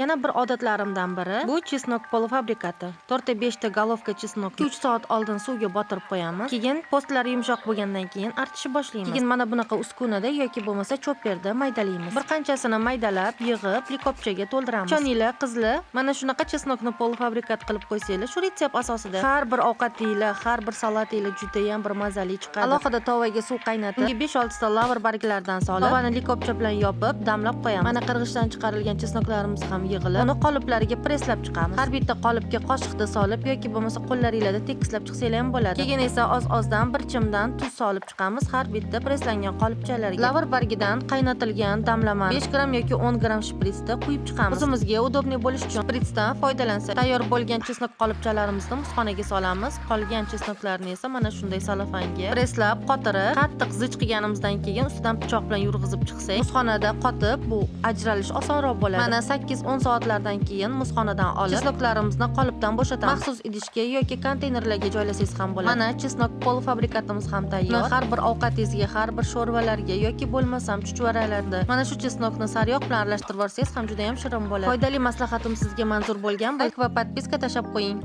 Yana bir odatlarimdan biri bu чеснок полуфабрикаты. 4-5 ta головка чеснок 3 soat oldin suvga botirib qo'yamiz. Keyin po'stlari yumshoq bo'lgandan keyin artishni boshlaymiz. Keyin mana bunaqa uskunada yoki bo'lmasa chopperda maydalaymiz. Bir qanchasini maydalab, yig'ib, likopchaga to'ldiramiz. Ishoninglar, qizlar, mana shunaqa чеснок ni полуфабрикат qilib qo'ysanglar, shu retsept asosida har bir ovqatinglar, har bir salatinglar juda ham bir mazali chiqadi. Alohida tovaga suv qaynatib, unga 5-6 ta lavr barglaridan solib, tovani likopcha bilan yopib, damlab qo'yamiz. Mana qirg'ichdan chiqarilgan чеснок larimiz ham yig'ilib, uni qoliplarga presslab chiqamiz. Har bitta qolipga qoshiqda solib yoki bo'lmasa qo'llaringlarda tekislab chiqsanglar ham bo'ladi. Keyin esa oz-ozdan bir chimdan tuz solib chiqamiz har bitta presslangan qolipchalarga. Lavr bargidan qaynatilgan damlamani 5 gramm yoki 10 gramm shpritsda quyib chiqamiz. O'zimizga удобный bo'lish uchun shpritsdan foydalansak, tayyor bo'lgan чеснок qolipchalarimizni muzxonaga solamiz. Qolgan чеснок larni esa mana shunday salofanga presslab, qotirib, qattiq zich qilganimizdan keyin ustidan pichoq bilan yurg'izib chiqsak, muzxonada qotib, bu ajralish osonroq bo'ladi. Mana 8-10 soatlardan keyin muzxonadan olib, чеснок larimizni qolipdan bo'shatamiz. Maxsus idishga yoki konteynerlarga joylasangiz ham bo'ladi. Mana чеснок полуфабрикат imiz ham tayyor. Har bir ovqatingizga, har bir sho'rvalarga yoki bo'lmasam chuchvaralarda mana shu чеснок ni sariyog' bilan aralashtirib yuborsangiz ham juda ham shirin bo'ladi. Foydali maslahatim sizga manzur bo'lgan, layk va подписка tashlab qo'ying.